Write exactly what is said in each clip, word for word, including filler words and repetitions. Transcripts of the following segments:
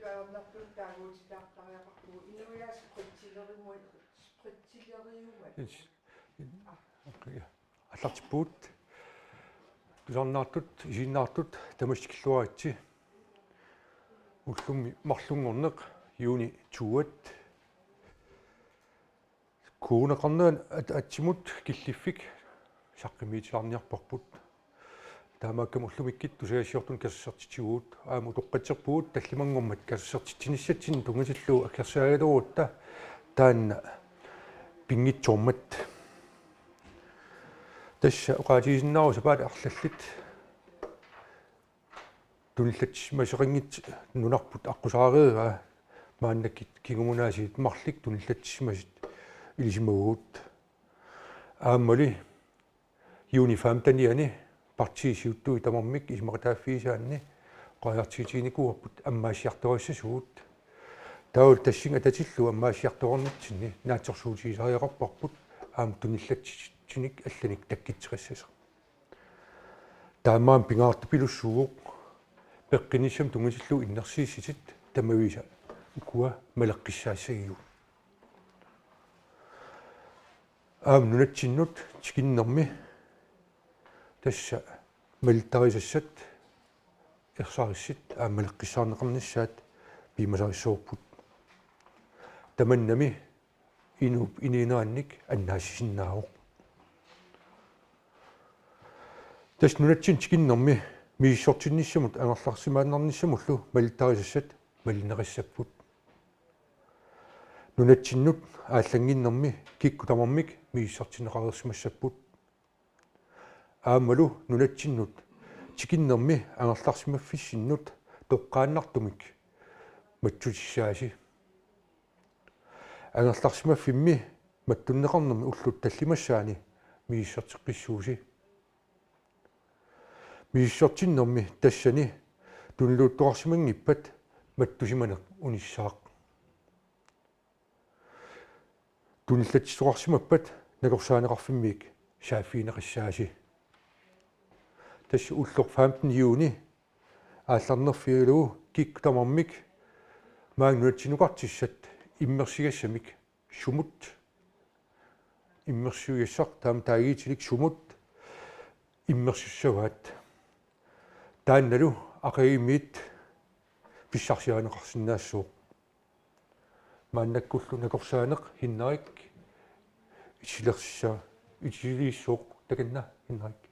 Saarnartut taaguutilaaqqariaqarpugut inuiaat spritsilerimui-, spritsileriumat. Yes. Okay. Aallartippugut. Tusarnaartut, isiginnaartut, tamassi tikilluaritsi. Ullumi marlunngorneq, juuni to-at. Kuuneqarneran at-, atsimut killiffik saqqummiutilaarniarparput. Taamaakkami ullumikkut tusagassiortunik katersortitsivugut, aamma utoqqatserpugut tallimanngormat katersortitsinissatsinnut tunngatillugu aggersaagaluarutta taanna pinngitsoormat. Tassa oqaatigisinnaavara sapaatip arlallit tunillatsissimasoqanngitsoq nunarput aqqusaareeraa, maannakkut kingumut aasiit marluk tunillatsissimasut ilisimavugut. Aammali juuni femten-ianni partiit siuttui tamarmik isumaqataaffigisaanni oqariartuutiginikuuarput ammaassiartorissaasugut. Taavalu tassunga atatillugu ammaassiartoreernitsinni naatsorsuutigisariaqarparput aamma tunillatsitsinik allanik takkuttoqassasoq. Taamaammat pingaartupilussuuvoq peqqinnissami tunngatillugu innersuussutit tamavisa ukua maleqqissaassagigut. Aamma nunatsinnut tikinnermi tassa malittarisassat ersarissut aamma maleqqissaarneqarnissaat piumasarissavarput. Tamannami inuup inuunerannik annaassisinnaavoq. Tassa nunatsinni tikinnermi misissortinnissamut angerlarsimaannarnissamullu malittarisassat malinneqassapput. Nunatsinnut aallannginnermi kikkut tamarmik misissortinneqareersimassapput. Aammalu nunatsinnut tikinnermi angerlarsimaffissunnut toqqaannartumik mattutissaasi. Angerlarsimaffimmi mattunneqarnermi ullut tallimassaanni misissorteqqissuusi. Misissortinnermi tassani tuniluuttoqarsimanngippat mattusimaneq unissaaq. Tunillatsisoqarsimappat nakorsaaneqarfimmiit saaffigineqassaasi. Tassa ulloq femten juuni aallarnerfigalugu kikkut tamarmik maani nunatsinnukartussat immersugassamik sumut immersugassaq taama taaguutilik sumut immersussavaat. Taannalu aqagumiit pissarsiarineqarsinnaassooq. Maannakkullu nakorsaaneq Henrik issilersa-, issilersuusoq takanna Henrik.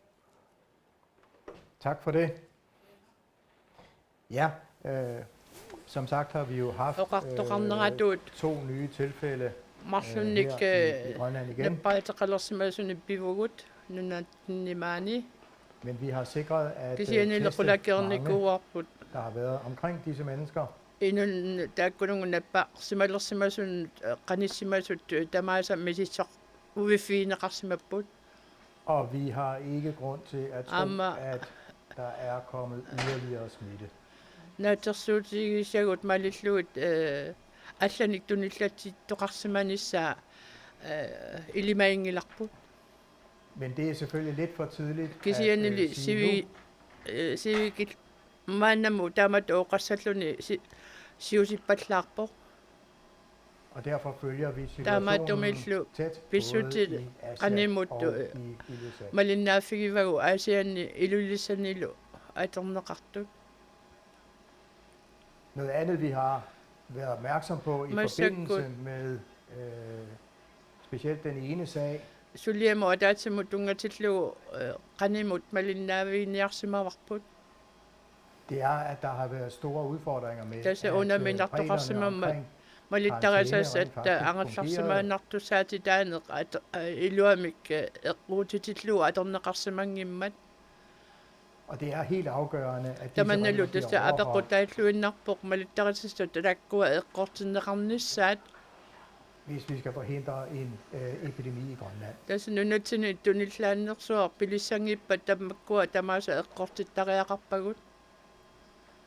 Tak for det. Ja, øh, som sagt har vi jo haft Oqartoqarneratut øh, to nye tilfælde øh, marlunnik her i, i Grønland igen. Nappaateqalersimasuni pivugut nunatsinni maani. Men vi har sikret, at øh, Kisianni teste mange, qulakkeernikuuarput. Der har været omkring disse mennesker. Inun taakkununnga nappaarsimalersimasunut, eh, qanissimasut, eh, tamaasa misissoq uviffigineqarsimapput. Og vi har ikke grund til at tro, Aamma at der er kommet yderligere smitte. Naatsorsuutigisagut malillugit, eh, allanik tunillatsittoqarsimanissaa, eh, ilimaginngilarput. Men det er selvfølgelig lidt for tidligt at Kisiannili øh, sige nu. Sivi-, eh, sivikil maannamut taamatut oqassalluni si-, siusippallaarpoq. Og derfor følger vi situationen Taamaattumillu tæt, pissutsit både i Aasiaat qanimut, og øh, i Ilulissat. Malinnaaffigivagut Aasianni Ilulissanilu atorneqartut. Noget andet, vi har været opmærksom på i Massakkut. Forbindelse med øh, specielt den ene sag, Suliamut ataatsimut tunngatillugu, eh, qanimut malinnaaviginiarsimavarput. Det er, at der har været store udfordringer med, Tassa at una øh, minartoqarsimammat reglerne omkring malittarisassat karantæne rent faktisk fungerede. Malittarisassat angerlarsimaannartussaatitaaneq at-, eh, iluamik, eh, eqquutitillugu atorneqarsimanngimmat. Og det er helt afgørende, at disse Tamannalu regler bliver tassa overholdt. Apeqqutaalluinnarpoq malittarisassat taakkua eqqortinneqarnissaat. Hvis vi skal forhindre en øh, epidemi i Grønland. Tassa nunatsinni tunillaannersuaq pilissanngippat tamakkua tamaasa eqqortittariaqarpagut.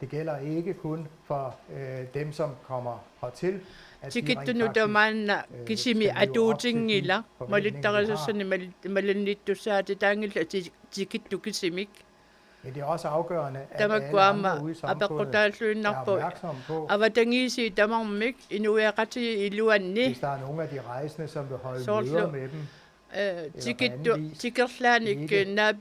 Det gælder ikke kun for øh, dem, som kommer hertil, at de rent Tikittunut faktisk maanna øh, kisimi skal leve op til de atuutinngila forventninger, vi har. malittarisassani mal-, malinnittussaatitaanngillat ti-, tikittut kisimik. Men det er også afgørende, at alle andre ude i samfundet er opmærksomme på, avatangiisiit tamarmik inuiaqatigiit iluanni, hvis der er nogen af de rejsende, som vil holde møder med dem, øh, eller på anden vis ikke overholder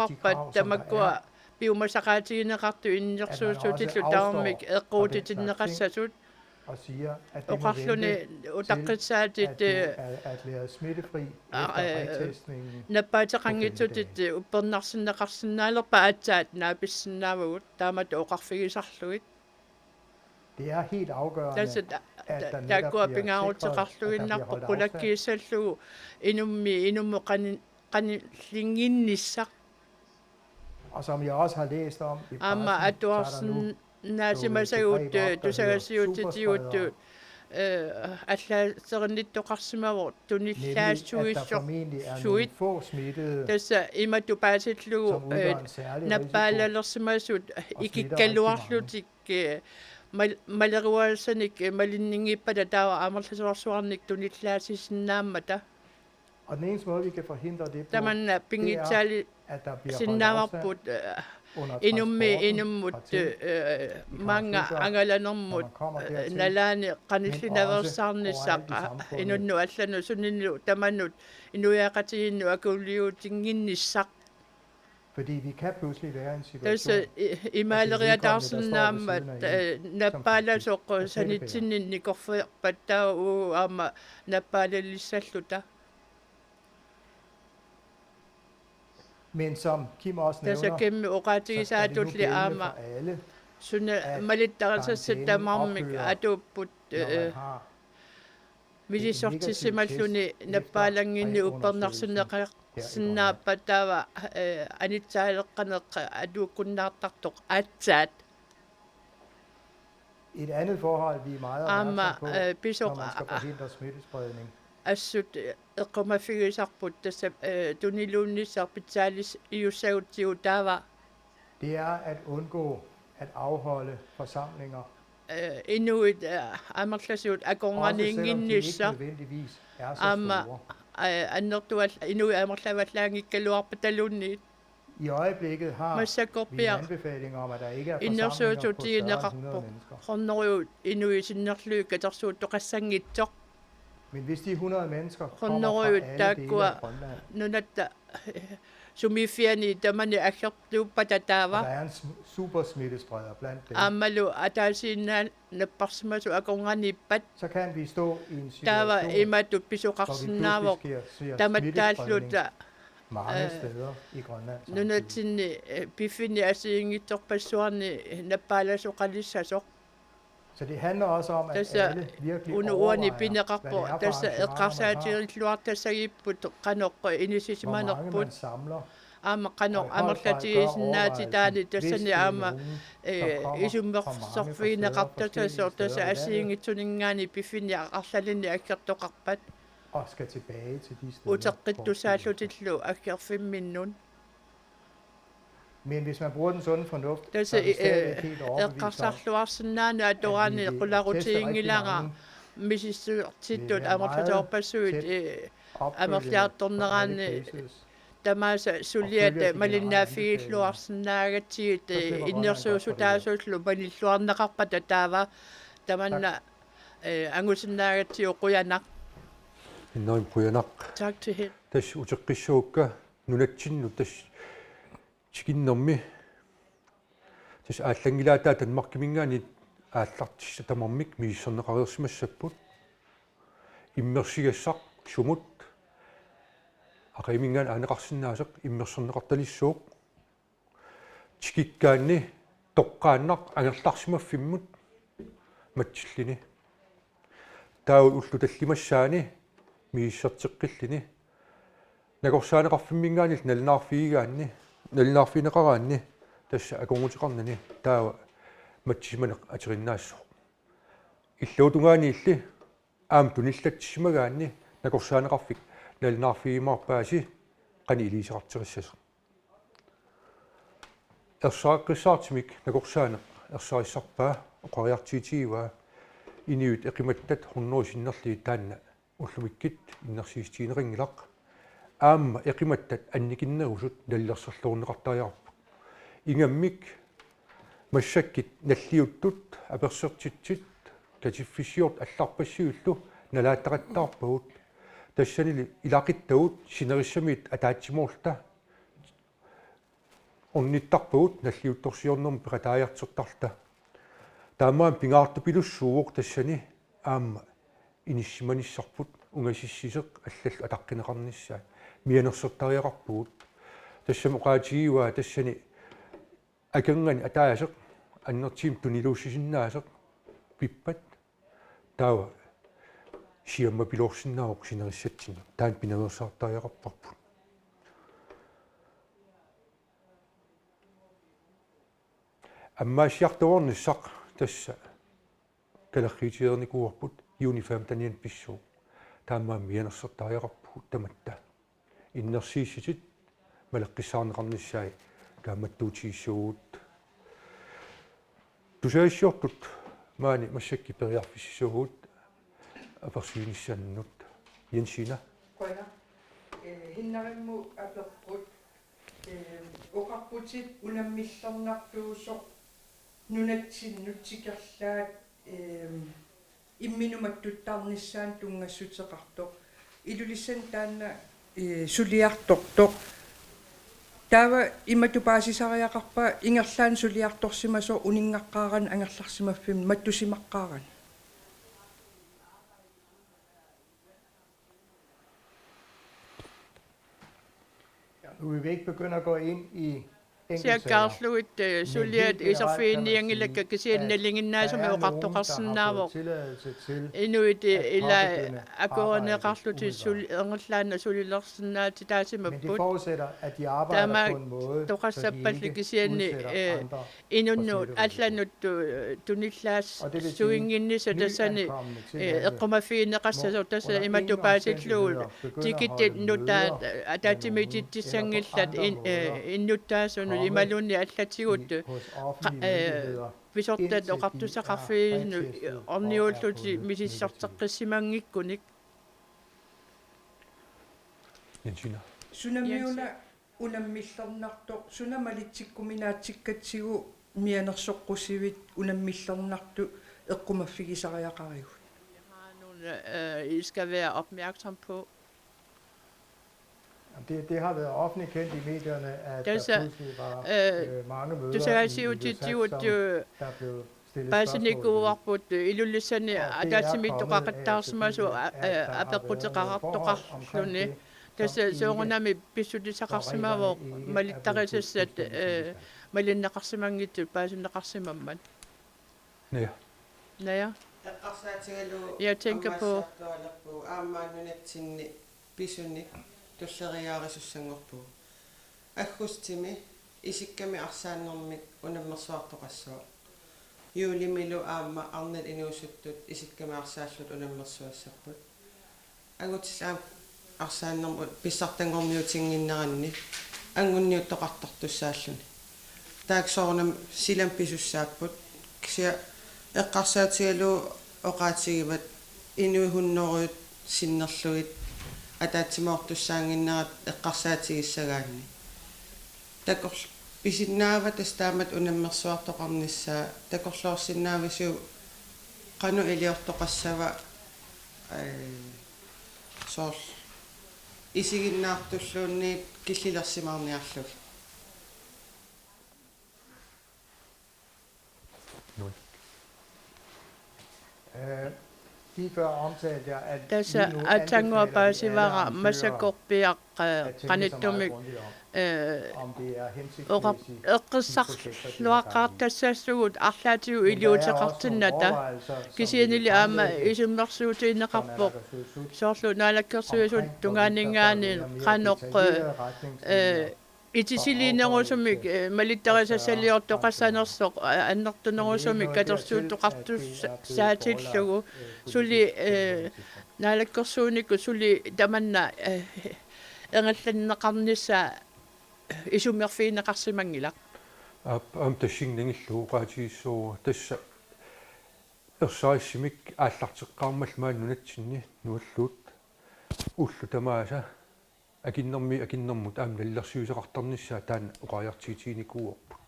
de krav, som der er, piumasaqaatigineqartut innersuussutillu tamarmik eqquutitinneqassasut, og siger, at det må vente, til at det er erklæret smittefri efter rejstestningen på femte dage. Nappaateqanngitsutit uppernarsineqarsinnaalerput aatsaat naapissinnaavagut taamatut oqarfigisarlugit. Det er helt afgørende, at der netop bliver sikret, at der bliver holdt afstand. Taakkua pingaaruteqarluinnarpoq qulakkiissallugu inummiit inummut qani-, qanillinnginnissaq. Og som jeg også har læst om i pressen, så er der nu dukket et begreb op, der hedder social distancering. Aamma atuarsinnaasimasagut tusagassiuutitigut, øh, allaaserinnittoqarsimavoq tunillaassuissorsuit. Nemlig, at der formentlig er nogle få smittede, som udgør en særlig risiko for, at smitte rigtig mange. Tassa imatut paasillugit, øh, tunillaassuissorsuit, tassa imatut paasillugit, øh, nappaalalersimasut, øh, ikikkaluarlutik, øh, mal-, maleruaassanik, øh, malinninngippata taava amerlasoorsuarnik tunillaasisinnaammata. Og den eneste måde, vi kan forhindre det på, det er, at der bliver holdt afstand under transporten, og ting, vi tager afstand fra, når man kommer dertil, og når man kommer ud i samfundet. Men også overalt i samfundet. Fordi vi kan pludselig være i en situation, at det er vedkommende, der står ved siden af en, som kan smitte. Tassa i-, imaaleriataarsinnaammat, øh, nappaalasoq sanitsinninni nikorfiarpat taava uagut aamma nappaalalissalluta. Men som Kim også nævner, så er det nu gældende for alle, at karantænen ophører, når man kommer ud. Tassa Kimmi oqaatigisaatulli aamma suna malittarisassat tamarmik atuupput, øh, milissortissimalluni nappaalannginneq uppernarsineqarsinnaappat taava, øh, anitsaaleqqaneq atuukkunnaartartoq aatsaat. Et andet forhold, vi er meget opmærksomme på, når man skal forhindre smittespredning. Aamma, øh, pisoq, øh, assut, øh, eqqumaffigisarput tassa, øh, tuniluunnissaq pitsaaliussagutsigit taava. Det er at undgå at afholde forsamlinger. Øh, inuit, øh, amerlasuut akornanniinnginnissaq. Også selvom de ikke nødvendigvis er så store. Aamma, øh, annertual-, inuit amerlavallaanngikkaluarpataluunniit. I øjeblikket har vi en anbefaling om, at der ikke er forsamlinger på større end hundrede mennesker. Massakkorpiaq innersuussutigineqarpoq hundrede inuit sinnerlugit katersuuttoqassanngitsoq. Men hvis de hundrede mennesker kommer fra alle dele af Grønland, hundrede inuit taakkua nunatta, øh, sumiiffianni tamani aggertuuppata taava, og der er en sm-, supersmittespreder blandt dem, aammalu ataasiinnaq napparsimasut akornanniippat, så kan vi stå i en situation, hvor vi pludselig ser, ser smittespredning mange steder i Grønland samtidig. Taava imatut pisoqarsinnaavoq tamattaalluta, øh, nunatsinni, øh, piffinni assigiinngitsorpassuarni, øh, nappaalasoqalissasoq. Så det handler også om, at alle virkelig overvejer, hvad det er for arrangementer, man har. Tassa una-, uani pineqarpoq, tassa eqqarsaatigilluartassagipput qanoq, øh, inissisimanerput. Hvor mange man samler. Aamma qanoq amerlatigisinnaatitaani tassani aamma, øh, isummersorfigineqartassasut, og i høj grad bør komme fra forskellige steder i landet, tassa assigiinngitsuninngaanniit piffinni arlalinni aggertoqarpat. Og skal tilbage til de steder, hvor de er. Uteqqittussaallutillu aggerfimminnut. Men hvis man bruger den sunde fornuft, så er vi stadigvæk helt overbevist om, at vi vil teste rigtig mange. Tassa, øh, øh, eqqarsarluarsinnaanut atoraanni qularutiginngilara misissortitut amerlasoorpassuit, øh, amerliartorneraanni tamaasa suliat malinnaaffigilluarsinnaagatsigit, øh, innersuussutaasullu malilluarneqarpata taava tamanna, øh, angusinnaagatsigu qujanaq. Innarimi qujanaq. Tak til hende. Tassa uteqqissagukka nunatsinnut tassa tikinnermi. Tassa aallanngilaataa Danmarkiminngaanniit aallartissat tamarmik misissorneqareersimassapput. Immersigassaq sumut aqagiminngaanniit aaneqarsinnaasoq immersorneqartalissuuvoq. Tikikkaanni toqqaannaq angerlarsimaffimmut matsilluni. Taava ullut tallimassaanni misissorteqqilluni. Nakorsaaneqarfimminngaanniilli nalunaarfigigaanni, nalunaarfigineqaraanni, tassa akornuteqarnani taava matsisimaneq ateriinnaassaaq. Illuatungaaniilli aamma tunillatsisimagaanni nakorsaaneqarfik nalunaarfigiumaarpaasi qanoq iliuuseqarterissasoq. Ersarisaartumik nakorsaaneq ersarissarpaa oqariartuutigivaa inuit eqimattat hundrede sinnerlugit taanna ullumikkut innersuussutigineqanngilaq. Aamma eqimattat annikinnerusut nalilersorluarneqartariaqarput. Ingammik massakkut nalliuttut apersortitsit katiffissiortut allarpassuillu nalaataqattaarpagut. Tassanili ilaquttagut sinerissamiut ataatsimoorluta ornittarpagut nalliuttorsiornermut peqataajartortarluta. Taamaammat pingaartupilussuuvoq tassani aamma inissimanissarput ungasissisoq allallu ataqqineqarnissaat mianersortariaqarpugut. Tassami oqaatigivaa tassani akornanni ataaseq annertuumik tuniluussisinnaasoq pippat taava siammapiloorsinnaavoq sinerissatsinnik. Taanna pinaveersaartariaqarparput. Ammaassiartuarnissaq tassa kalerriitigernikuuarput juni femtenianni pissuuq. Taamaammat mianersortariaqarpugut tamatta. Innersuussutit maleqqissaarneqarnissaat kaammattuutigissuugut. Tusagassiortut maani massakkut periarfissisuugut apersuinissannut. Jensina. Qujanaq. Eh, Hinnarimmut apeqqut. Eh, oqarputit unammillernartuusoq nunatsinnut tikerlaat, eh, imminut mattuttarnissaanut tunngassuteqartoq. Ilulissani taanna, eh, suliartortoq. Taava imatut paasisariaqarpa ingerlaannaq suliartorsimasoq uninngaqqaarani angerlarsimaffimmi mattusimaqqaarani. Nu vil vi ikke begynde at gå ind i enkeltsager. Siakkaarlugit, eh, suliat iserfiginnianngilakka kisianni nalinginnaasumik oqartoqarsinnaavoq inuit, eh, ila akuerineqarlutik suli ingerlaannaq sulilersinnaatitaasimapput. Taamaattoqassappallu kisianni, eh, inunnut allanut tu-, tunillaassuinnginnissaq tassani, eh, eqqumaffigineqassasoq tassa imatut paasillugu tikitit nutaat ataatsimiititsissanngillat in-, eh, innuttaasunut imaluunniit allatigut qa-, eh, pisortat oqartussaqarfigisunut orniullutik misissorteqqissimanngikkunik. Jensina. Sunamiuna unammillernartoq suna malitsikkuminaatsikkatsigu mianersoqqusivit unammillernartut eqqumaffigisariaqarigut? Øh, I skal være opmærksom på. Det, det har været offentligt kendt i medierne, at der pludselig var øh, mange møder i Ilulissat, som der blev stillet spørgsmål ved. Paasinikuuarput Ilulissani ataatsimiittoqaqattaarsimasoq apeqquteqartoqarluni. Tassa soorunami pissutisaqarsimavoq malittarisassat malinneqarsimanngitsut paasineqarsimammat. Naja. Naja. Eqqarsaatigalugu. Jeg tænker på. Aamma nunatsinni pisunik tulleriiaarisussanngorpugut. Aggustimi isikkamik arsaannermik unammersuartoqassooq. Juulimilu aamma arnat inuusuttut isikkamik arsaallutik unammersuassapput. Angutillit aamma arsaannermut pissartanngorniutinnginneranni angunniuttoqartartussaalluni. Taakku soorunami silami pisussaapput. Kisianni eqqarsaatigalugu oqaatigivat inuit hunnorujut sinnerlugit ataatsimoortussaannginnerat eqqarsaatigissagaanni. Takorl-, pisinnaava tassa taamatut unammersuartoqarnissaa, takorloorsinnaavisiuk qanoq iliortoqassava, ee, soorlu isiginnaartulluunniit killilersimaarniarlugit. Tassa aatsaannguaq paasivara massakkut piaq qanittumik oqar-, eqqissarluaqaartassassugut arlaatigut iliuuseqartinnata, kisiannili aamma isummersuutigineqarpoq soorlu Naalakkersuisut tungaanninngaanniit qanoq, ee, itisiliinerusumik, ee, malittarisassaliortoqassanersoq, ee, annertunerusumik katersuuttoqartussaatillugu suli, ee, naalakkersuinikkut suli tamanna, ee, ingerlanneqarnissaa isummerfigineqarsimanngilaq. Aap, aamma tassanngaanniillu oqaatigissuugut tassa ersarissumik aallarteqqaarmallugu maani nunatsinni nualluut ullut tamaasa akunnermiit akunnermut aamma nalilersuisoqartarnissaa taanna oqariartuutiginikuuarput.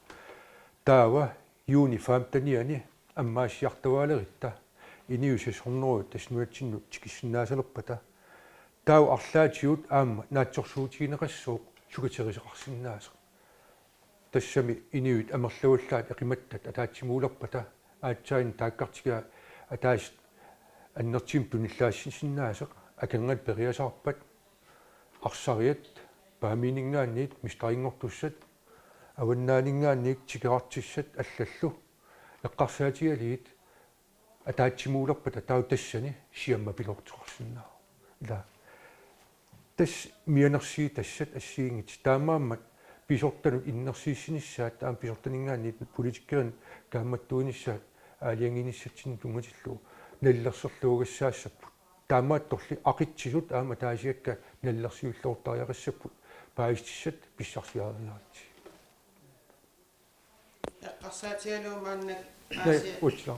Taava juuni femtenianni ammaassiartuaaleritta inuit seks hundrede tassa nunatsinnut tikissinnaasalerpata. Taava arlaatigut aamma naatsorsuutigineqassooq sukaterisoqarsinnaasoq. Tassami inuit amerlavallaat eqimattat ataatsimuulerpata aatsaat taakkartigaa ataaseq annertuumik tunillaassinnaasoq akornanni periasaarpat arsariat Paamiuninngaanniit mesterinngortussat, Avannaaninngaanniit tikerartussat allallu eqqarsaatigalugit ataatsimuulerpata taava tassani siammapiloortoqarsinnaavoq. Ila tassa mianersuutassat assigiinngitsut taamaammat pisortanut innersuussinissaat aamma pisortaninngaanniit politikerinut kaammattuinissaat aalajangiinissatsinnut tunngatillugu nalilersorluugassaassapput. Taamaattorli aqutsisut aamma ataasiakkaat nalilersuilluartariaqassapput paasissutissat pissarsiariaritsi. Eqqarsaatigalugu maannakkut Aasianni. Utsla.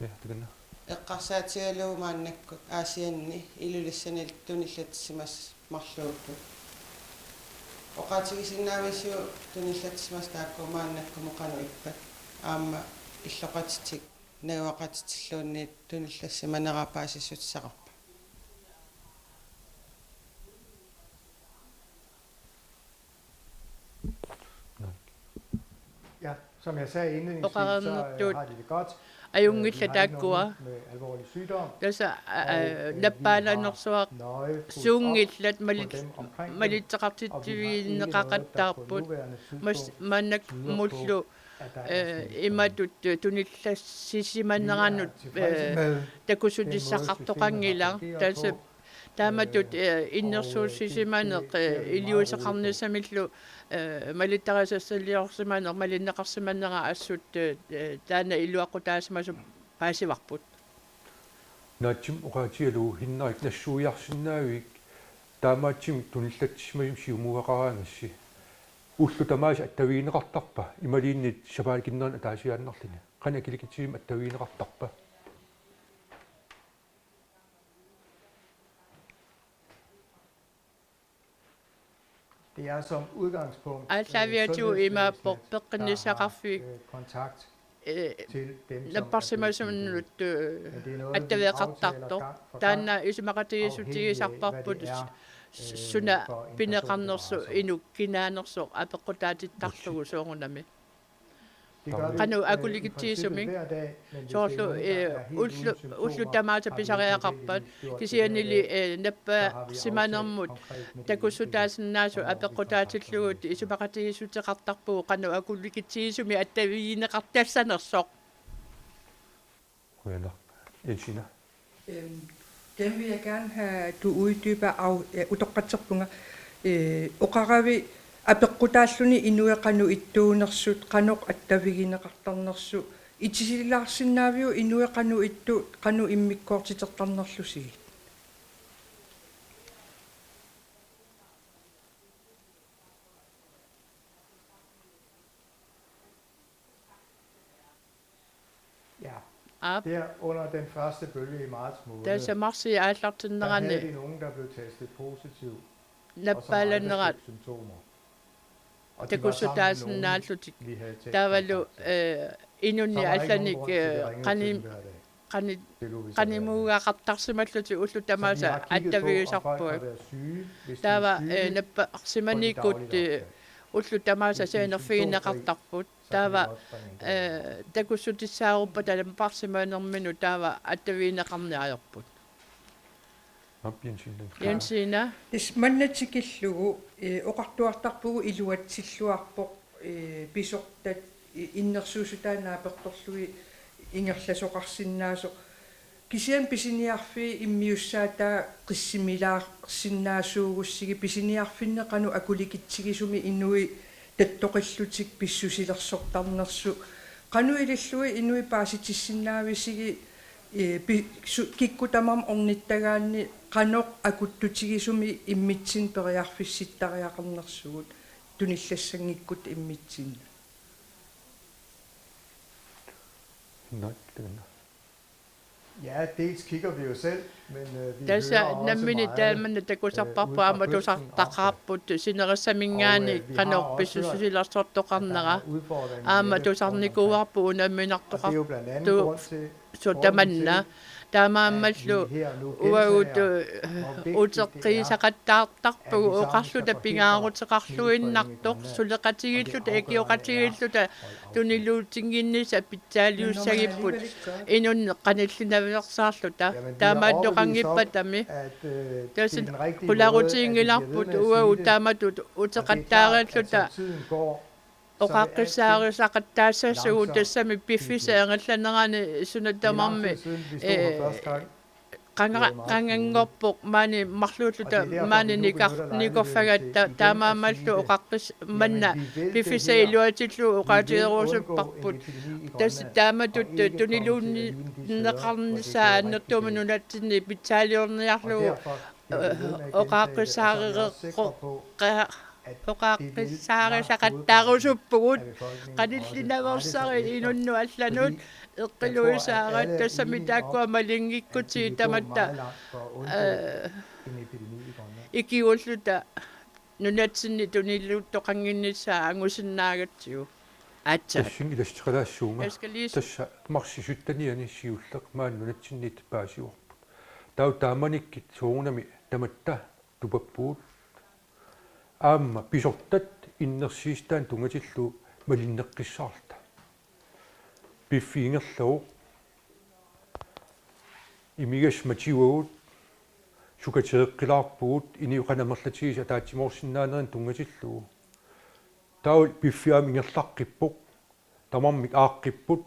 Ja, takanna. Eqqarsaatigalugu maannakkut Aasianni Ilulissanilu tunillatsissimasut marluupput. Oqaatigisinnaaviuk tunillatsissimasut taakku maannakkumut qanoq ippat? Aamma illoqatitik najugaqatitilluunniit tunillassimaneraat paasissutissaqarpa? Ja, som jeg sagde indledningsvis, så øh, Oqarnertut har de det godt. Ajunngillat taakkua. Tassa nappaalanersuaq suunngillat malit-, malitseqartitsivigineqaqattaarput. Mas-, maannakkut mullu imatut tunillassisimaneranut takussutissaqartoqanngilaq. Tassa taamatut innersuussisimaneq iliuuseqarnissamillu malittarisassaliorsimaneq malinneqarsimanera assut taanna iluaqutaasimasumik paasivarput. Naatsimik oqaatigalugu Hinnarik nassuiarsinnaavik taamaattumik tunillatsissimasumik siumuugaqaraangassi. Ullut tamaasa attavigineqartarpa imaluunniit sapaatip akunnerani ataasiaannarluni? Qanoq akulikitsigisumik attavigineqartarpa? Aallaaviatigut imaappoq peqqinnissaqarfik napparsimasunnut attaveqartartoq. Taanna isumaqatigiissutigisarparput suna pineqarnersoq inuk kinaanersoq apeqqutaatittarlugu soorunami. Qanoq akulikitsigisumik soorlu ullu-, ullut tamaasa pisariaqarpat kisiannili napparsimanermut takussutaasinnaasut apeqqutaatillugit isumaqatigiissuteqartarpugut qanoq akulikitsigisumik attavigineqartassanersoq. Qujanaq. Jensina. Øhm, dem vil jeg gerne have, du uddyber af, ja, utoqqatserpunga. Øh, oqaravi apeqqutaalluni inuit qanoq ittuunersut, qanoq attavigineqartarnersut, itisilaarsinnaaviuk inuit qanoq ittu-, qanoq immikkoortitertarnerlusigit? Ja. Aap. Der under den første bølge i marts måned, tassa marsip aallartinnerani der havde vi nogen, der blev testet positiv, og som aldrig fik symptomer. Og de var sammen med nogen, takussutaasinnaallutik. Vi havde tæt kontakt til. Taavalu inunnik allanik qani-, qani-, qanimuugaqartarsimallutik ullut tamaasa attavigisarpugut. Taava napparsimanikut ullut tamaasa sianerfigineqartarput. Taava takussutissaaruppata napparsimanerminut taava attavigineqarneq ajorput. Jensina. Tassa manna tikillugu oqartuartarpugut iluatsilluarpoq pisortat innersuussutaat naapertorlugit ingerlasoqarsinnaasoq. Kisianni pisiniarfiit immiussaataa qissimilaarsinnaasuugussigit pisiniarfinni qanoq akulikitsigisumik inuit tattoqillutik pissusilersortarnersut. Qanoq ilillugit inuit paasitissinnaavisigut pi-, su-, kikkut tamarmik ornittagaanni qanoq akuttutigisumik immitsinnut periarfissittariaqarnersugut tunillassanngikkunik immitsinnut. Naak, takanna. Ja, dels kigger vi jo selv, men øh, vi Tassa hører også nammineq meget taamani øh, takusarparput ude fra aamma bygden om det. Tusartaqaarput sinerissaminngaanniit Og, øh, vi har qanoq også hørt, at der pissussusilersortoqarnera. er udfordringer Aamma med netop omkring. tusarnikuuarput unamminartoqartuusoq. Og det er jo blandt andet grund til, Tamanna. grunden til, Taamaammallu at vi her nu uagut gentager, hvor vigtigt det er, uteqqiisaqattaartarpugut at vi sammen oqarluta skal forhindre pingaaruteqarluinnartoq smitteforeningsgrupperne, suleqatigiilluta og det afgørende er ikioqatigiilluta at holde afstand. Tuniluutinginnissaq pitsaalliussagippoq. Inunnut qanillinaveersaarluta. Taamaattoqanngippatami. Tassa qularutiginngilarput uagut taamatut uteqattaariarluta oqaqqissaarisaqattaassasugut. Tassami piffissap angallanerani suna tamarmi qanga-, qanganngorpoq maani marluulluta maani nikar-, nikorfagatta. Taamaammallu oqaqqis-, manna piffissap iluatsillugu oqaatigerusupparput. Tassa taamatut tuniluunneqarnissaa annertuumik nunatsinni pitsaaliorniarlugu oqaqqissaarireqqo-, oqaqqissaarisaqattaarusuppugut. Qanillinaveersarit inunnut allanut eqqiluisaaratta. Tassami taakkua malinngikkutsigit tamatta ikigulluta nunatsinni tuniluuttoqannginnissaa angusinnaagatsigu. Aatsaat. Tassani ilassuteqalaassuunga. Tassa marsip syttenianni siulleq maani nunatsinniit paasivarput. Taava taamanikkut soorunami tamatta tupappugut. Aamma pisortat innersuussutaat tunngatillugu malinneqqissaarluta. Piffissap ingerlavoq. Imigassat matigagut, sukatereqqilaarpugut, inuit qanoq amerlatigisut ataatsimoorsinnaaneranut tunngatillugu. Taava piffissap ingerlaqqippoq, tamarmik aaqqipput,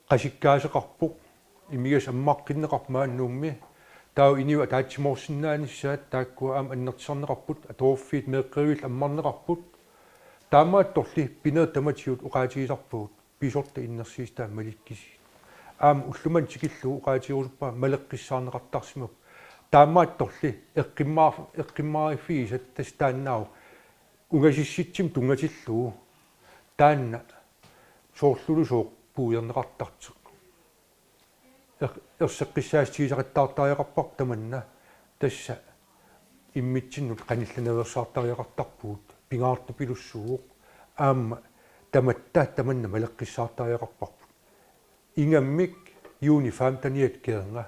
qasikkaaseqarpoq, imigassaq ammaqqinneqarpoq maani Nuummi, taava inuit ataatsimoorsinnaanissaat taakkua aamma annertusarneqarput, atuarfiit meeqqerivillu ammarneqarput, taamaattorli pinerit tamatigut oqaatigisarpagut. Pisortat innersuussutaat malikkusigit. Aamma ullumimut tikillugu oqaatigerusuppara maleqqissaarneqartarsimapput. Taamaattorli eqqummaa-, eqqummaariffigisat tassa taannaavoq ungasissutsimut tunngatillugu. Taanna soorlulusooq puiorneqartartoq. Er-, erseqqissaassutigisaqattaartariaqarparput tamanna, tassa immitsinnut qanillinaveersaartariaqartarpugut, pingaartupilussuuvoq, aamma tamatta tamanna maleqqissaartariaqarparput. Ingammik juuni femteniat kingorna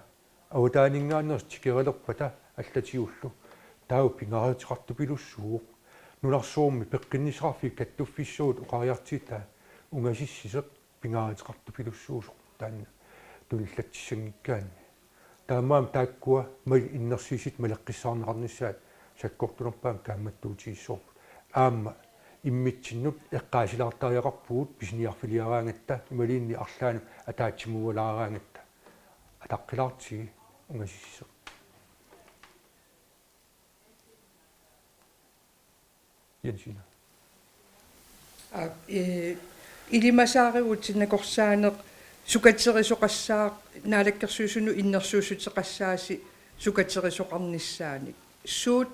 avataaninngaanneersoq tikeralerpata allatigullu, taava pingaaruteqartupilussuuvoq, nunarsuarmi peqqinnissaqarfiit kattuffissagut oqariartuutaa ungasissuseq pingaaruteqartupilussuusoq taanna tunillatsissanngikkaanni. Taamaammat taakkua maani innersuussutsimut maleqqissaarneqarnissaat sakkortunerpaamik kaammattuutigissavarput. Aamma immitsinnut eqqaasilaartariaqarpugut pisiniarfiliaraangatta imaluunniit arlaannut ataatsimuualaaraangatta. Ataqqilaartigi ungasissuseq. Jensina. Aa, ee, ilimasaarivutit nakorsaaneq sukaterisoqassaaq, Naalakkersuisunut innersuussuteqassaasi sukaterisoqarnissaanik. Suut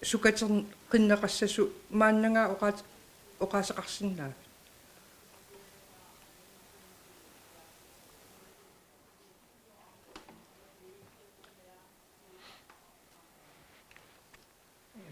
sukateqinneqassasut maannagaa oqaat-, oqaaseqarsinnaavat?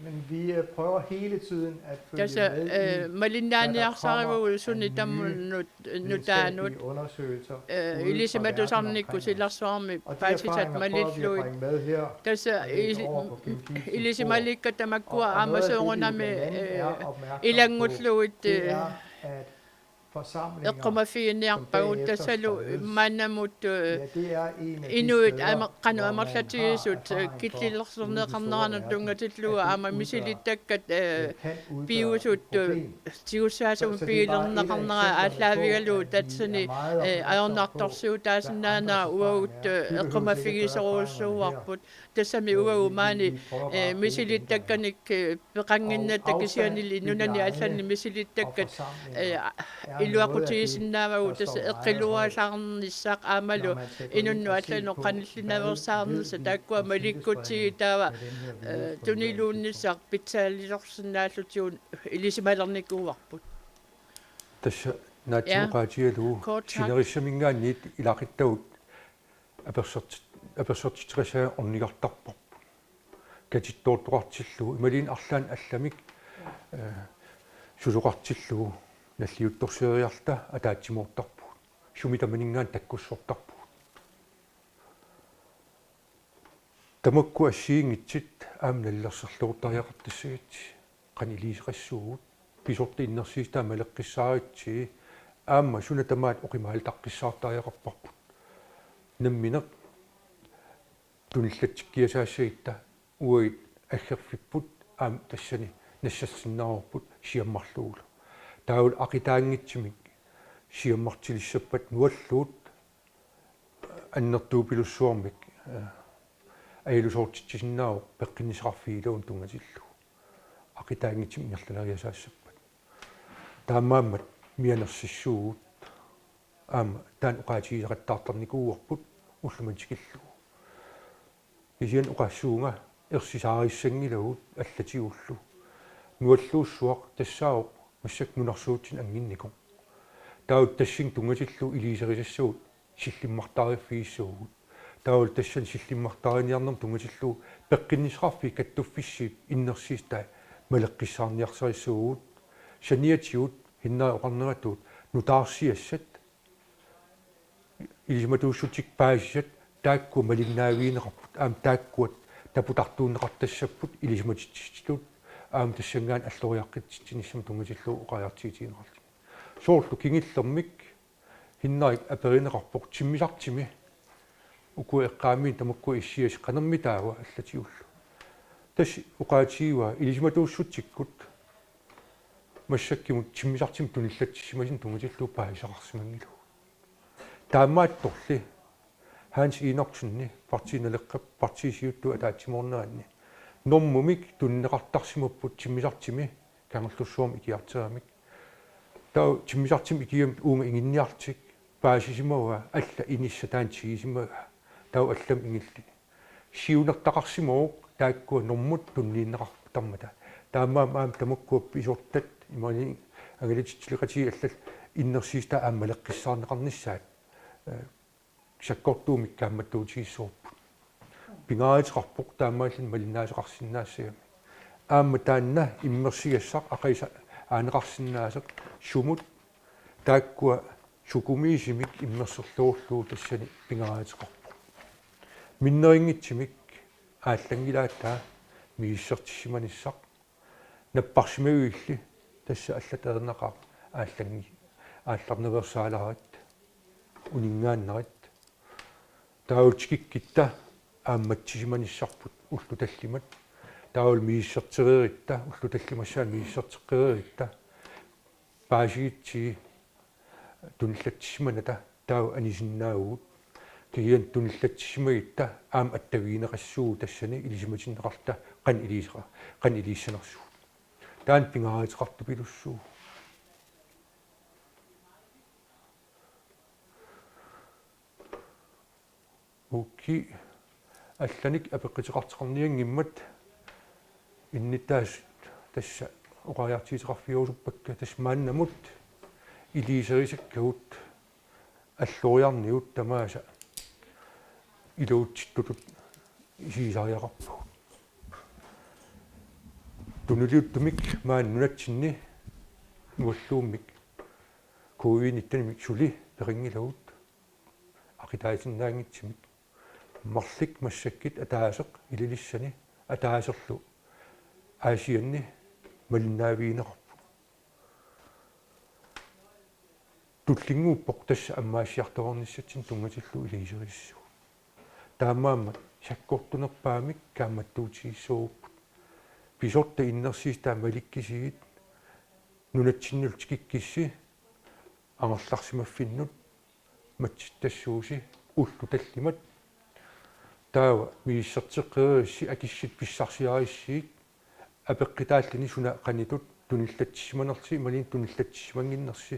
Men vi øh, prøver hele tiden at følge Tassa, med i, eh, hvad der kommer malinnaaniarsarivugut af suni nye tamanut nutaanut, videnskabelige undersøgelser eh, ude fra verden ilisimatusarnikkut omkring os. silarsuarmi Og de paasisat erfaringer prøver vi at maliillugit. bringe med her Tassa og lægge ili-, over på Genfis bord. ilisimalikkut tamakkua Og, og aamma noget af det, vi soorunami, blandt andet er eh, opmærksom på, ilanngullugit, det eh, er, at forsamlinger, eqqumaffiginiarpagut. Tassalu maannamut, eh, inuit ama-, qanoq amerlatigisut, eh, killililersorneqarneranut tunngatillugu aamma misilittakkat, eh, piusut, eh, tigussaasumik pigilerneqarnerat aallaavigalugu tassani, eh, ajornartorsiutaasinnaanera uagut, eh, eqqumaffigisorujussuuarput. Tassami uagut maani, eh, misilittakkanik, eh, peqannginnatta kisiannili nunani allani misilittakkat, eh, iluaqutigisinnaavagut tassa eqqilualaarnissaq aammalu inunnut allanut qanillinaveersaarnissaq taakkua malikkutsigit taava, eh, tuniluunnissaq pitsaalisorsinnaallutigu ilisimalernikuuarput. Tassa naatsuuqaatigalugu sinerissaminngaanniit ilaquttagut apersorti-, apersortitseqassaanga ornigartarparput. Katittoortoqartillugu imaluunniit arlaannik allamik, eh, susoqartillugu nalliuttorsioriarluta ataatsimoortarpugut. Sumi tamaninngaanniit takkussortarpugut. Tamakku assigiinngitsut aamma nalilersorluartariaqartassagutsigit. Qanoq iliuuseqassuugut, pisortat innersuussutit maleqqissaaritsi, aamma suna tamaat oqimaallutaqqissaartariaqarparput. Nammineq tunillatsikkiasaassagutta uagut aggerfipput aamma tassani nassassinnaavarput siammarlugulu. Taavalu aqitaanngitsumik siammartilissappat nualluut annertuupilussuarmik, eh, ajuusoortitsisinnaavoq peqqinnissaqarfigilugu tunngatillugu. Aqitaanngitsumik ingerlaleriasaassappat. Taamaammat mianersissuugut aamma taanna oqaatigisaqattaartarnikuuarput ullumimut tikillugu. Kisianni oqassuunga ersisaarissanngilagut allatigullu. Nualluussuaq tassaavoq massakkut nunarsuatsinni annginnikoq. Taava tassani tunngatillugu iliuuserisassagut sillimmartaariffigissagutsigu. Taavalu tassani sillimmartaariniarnermut tunngatillugu peqqinnissaqarfiit kattuffissiat innersuussutai maleqqissaarniarsarissagutsigu. Saniatigut Hinnarik oqarneratut nutaarsiassat ilisimatuussutsikkut paasisat taakkua malinnaavigineqarput aamma taakkua taputartuunneqartassapput ilisimatitsisutut aamma tassanngaanniit alloriaqqitsitsinissamut tunngatillugu oqariartuutigineqarluni. Soorlu kingullermik Hinnarik aperineqarpoq timmisartumi ukua eqqaamiini tamakku issiasi qanermitaava allatigullu. Tassa oqaatigivaa ilisimatuussutsikkut massakkumut timmisartumik tunillatsissimasunik tunngatillugu paasisaqarsimanngilagut. Taamaattorli Hans Enoksenip Partii Naleqqap partiit siuttut ataatsimoorneranni normumik tunineqartarsimapput timmisartumi Kangerlussuarmi ikiarteramik. Taava timmisartumik ikigamik uunga inginniarlutik paasisimavaa alla inissaq taanna tigusimagaa. Taava allamik ingilli. Siunertaqarsimavoq taakkua normut tunniunneqartarmata. Taamaammat aamma tamakkua pisortat imaluunniit angalatitsileqatigiit allat innersuussutai aamma maleqqissaarneqarnissaat, eh, sakkortuumik kaammattuutigissavarput. Pingaaruteqarpoq taamaalilluni malinnaasoqarsinnaassagami. Aamma taanna immersugassaq aqagu aaneqarsinnaasoq sumut taakkua sukumiisumik immersorluarlugu tassani pingaaruteqarpoq. Minnerunngitsumik aallanngilaataa misissortissimanissaq. Napparsimaguilli tassa allatut ajornaqaaq aallanngi-, aallarnaveersaalaarit, uninngaannarit. Taavalu tikikkutta aammatsisimanissarput ullut tallimat. Taavalu misissortereerutta, ullut tallimassaat misissorteqqereerutta. Paasigutsigu tunillatsissimanata taava anisinnaavugut. Kisianni tunillatsissimagutta aamma attavigineqassuugut tassani ilisimatinneqarluta qanoq iliuuseqa-, qanoq iliussanersugut. Taanna pingaaruteqartupilussuuvoq. Ukiut allanik apeqquteqartoqarnianngimmat innuttaasut tassa oqariartuuteqarfigerusuppakka, tassa maannamut iliuuserisakkagut alloriarnigut tamaasa iluatsittutut isigisariaqarpagut. Tunuliuttumik maani nunatsinni nualluummik covid nittenimik suli peqanngilagut aqitaatinnaanngitsumik. Marluk massakkut ataaseq Ilulissani ataaserlu Aasianni malinnaavigineqarput. Tullinnguuppoq tassa ammaassiartuaarnissatsinnut tunngatillugu iliuuserisassagut. Taamaammat sakkortunerpaamik kaammattuutigissagutsigu. Pisortat innersuussutai malikkisuugit nunatsinnullu tikikkussi angerlarsimaffinnut matsittassuusi ullut tallimat. Taava misissorteqqereerissi akissutit pissarsiarissigit apeqqutaalluni suna qanoq ittut tunillatsissimanerlusi imaluunniit tunillatsissimannginnersi.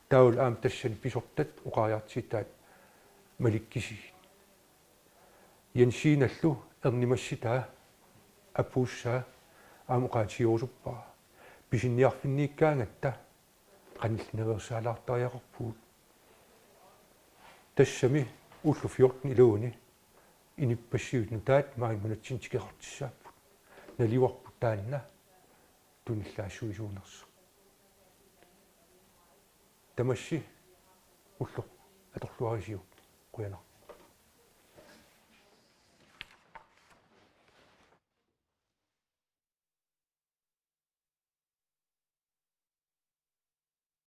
Taavalu aamma tassani pisortat oqariartuutaat malikkisuugit. Jensinallu ernumassutaq apuussaa aamma oqaatigerusuppara. Pisiniarfinniikkaangatta qanillinaveersaalaartariaqarpugut. Tassami Ullut fjorten iluani inuppassuit nutaat maani nunatsinni tikeqartussaapput. Naluarput taanna tunillaassuisuunersoq. Tamassi ulloq atorluarisiuk, qujanaq.